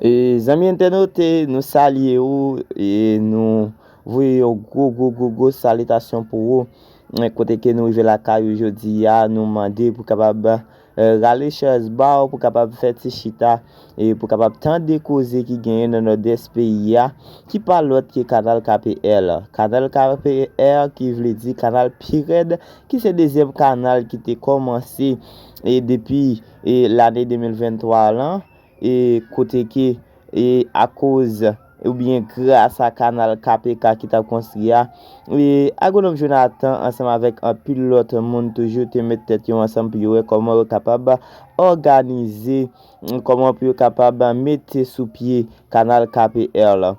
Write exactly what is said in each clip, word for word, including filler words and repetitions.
E, zanmi entènot, e, nou salye ou e nou voye yon gwo, gwo, gwo, gwo salitasyon pou ou. E, kote ke nou rive lakay ou jodi a, nou mande pou kapab, e, rale chèz ba w, pou kapab fè ti chita, e pou kapab tande koze ki genyen nan Nòdès peyi a, ki pa lòt ke Kanal K P L. Kanal K P L ki vle di kanal pi rèd, ki se dezyèm kanal ki te kòmanse, e, depi, e, lane de mil venntwa lan, e kote ke, e akoz oubyen gras a kanal K P K ki t ap konstwi a, e Agwonòm Jonathan ansanm avèk anpil lòt moun toujou te met tèt yo ansanm pou yo wè kòman yo kapab òganize, kòman pou yo kapab mete sou pye kanal K P L.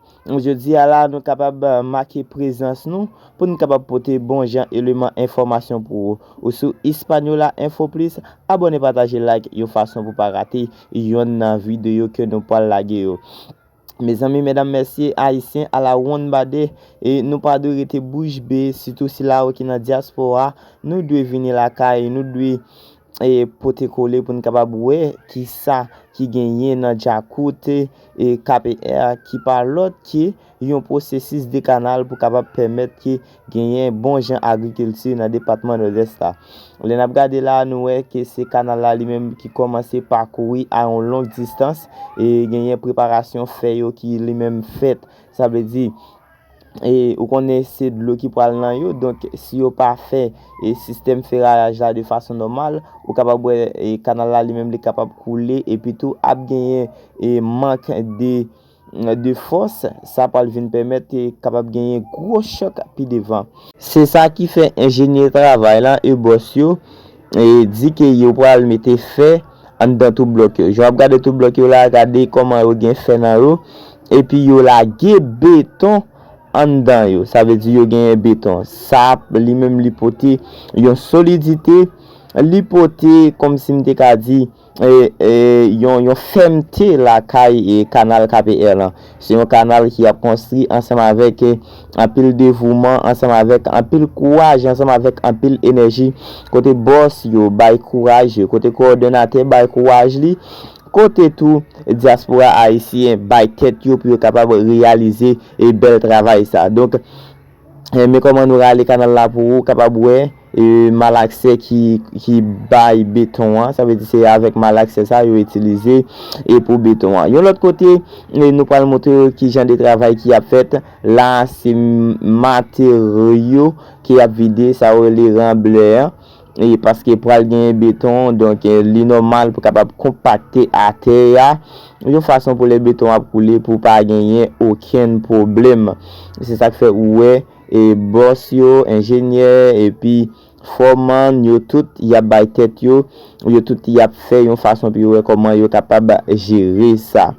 Jodi a la, nou kapab make prezans nou pou n kapab pote bon jan eleman enfòmasyon pou ou. Ou sou Hispaniola Info Plus, abòne, pataje, like, yon fason pou pa rate yonn nan videyo ke nou pral lage yo. Mezanmi, medam, mesye, ayisyen, ala wonn bade, e nou pa dwe rete bouch be, sitou sila yo ki nan dyaspora, nou dwe vini lakay, nou dwe, e, pote kole pou n kapab wè kisa ki genyen nan djakout, e, K P R, ki pa lòt ke yon pwosesis de kanal pou kapab pèmèt ke genyen bon jan agrikilti nan depatman Nòdès la. Lè n ap gade la, nou wè ke se kanal la li menm ki kòmanse pakouri a yon long distans, e genyen preparasyon fè yo ki li menm fèt. Sa vle di, e, ou konnen se dlo ki pral nan yo, donk si yo pa fè, e, sistèm ferayaj la de fason nòmal, ou kapab wè, e, kanal la li menm li kapab koule, epi tou ap genyen, e, mank de, de fòs, sa pral vin pèmèt, e, kapab genyen gwo chòk pi devan. Se sa ki fè enjenyè travay lan e bòs yo, e, di ke yo pral mete fè anndan tou blòk yo. Jan w ap gade tou blòk yo la, gade kòman yo gen fè nan yo, epi yo lage beton anndan yo. Sa vle di yo genyen beton. Sa ap, li menm, li pote yon solidite, li pote, kòmsi m te ka di, e, e, yon, yon fèmte lakay, e, kanal K P R lan. Se yon kanal ki ap konstwi ansanm avèk, e, anpil devouman, ansanm avèk anpil kouraj, ansanm avèk anpil enèji. Kote bòs yo bay kouraj yo, kote kowòdonatè bay kouraj li, kote tou dyaspora ayisyen bay tèt yo pou yo kapab reyalize, e, bèl travay sa. Donk, e, men kòman nou rale kanal la pou ou kapab wè, e, malaksè ki, ki bay beton an. Sa vle di se avèk malaksè sa yo itilize, e, pou beton an. Yon lòt kote, e, nou pral montre w ki jan de travay ki ap fèt. La, se m-, materyo ke y ap vide, sa yo rele ranblè an. E paske pral genyen beton, donk, e, li nòmal pou kapab konpakte atè a, yon fason pou lè beton ap koule pou pa genyen okenn pwoblèm. Se sa k fè ou wè, e, bòs yo, enjenyè, epi fòmann yo tout, y ap bay tèt yo, yo tout y ap fè yon fason pou yo wè kòman yo kapab jere sa.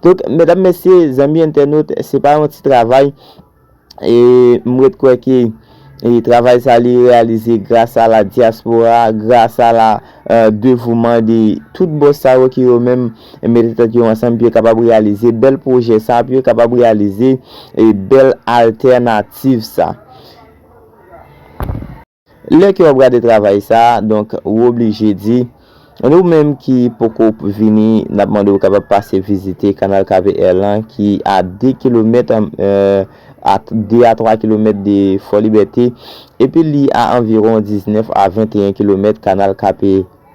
Donk, medam, mesye, zanmi entènot, se pa yon ti travay, e m ret kwè ke, e, travay sa li reyalize gras a la dyaspora, gras a la, e, devouman de tout bòs sa yo ki yo menm mete tèt yo ansanm pou yo kapab reyalize bèl pwojè sa, pou yo kapab reyalize, e, bèl altènativ sa. Lè ke w ap gade travay sa, donk, ou oblije di, nou menm ki poko vini, n ap mande w kapab pase vizite kanal K P R lan ki a de kilomèt, e, a de a twa kilomèt de Fò Libète, epi li a anviwon diznèf a venteyen kilomèt kanal K P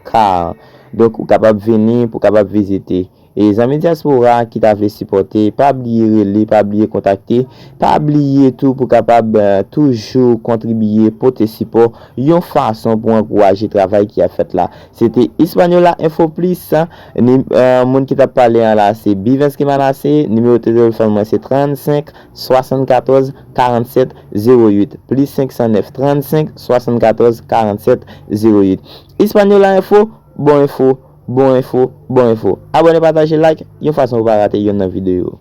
K an. Donk, ou kapab vini pou kapab vizite. E zanmi dyaspora ki ta vle sipòte, pa bliye rele, pa bliye kontakte, pa bliye tou pou kapab, e, toujou kontribiye, pote sipò, yon fason pou ankouraje travay ki ap fèt la. Se te Hispaniola Info Plus, ni, e, moun ki t ap pale an la, se Bivens Kimanasse, nimewo telefòn mwen se trannsenk swasannkatòz karannsèt zewo uit, plis senk san nèf, trannsenk swasannkatòz karannsèt zewo uit. Hispaniola Info, bon enfo, bon enfo, bon enfo. Abòne, pataje, like, yon fason pou pa rate yonn nan videyo.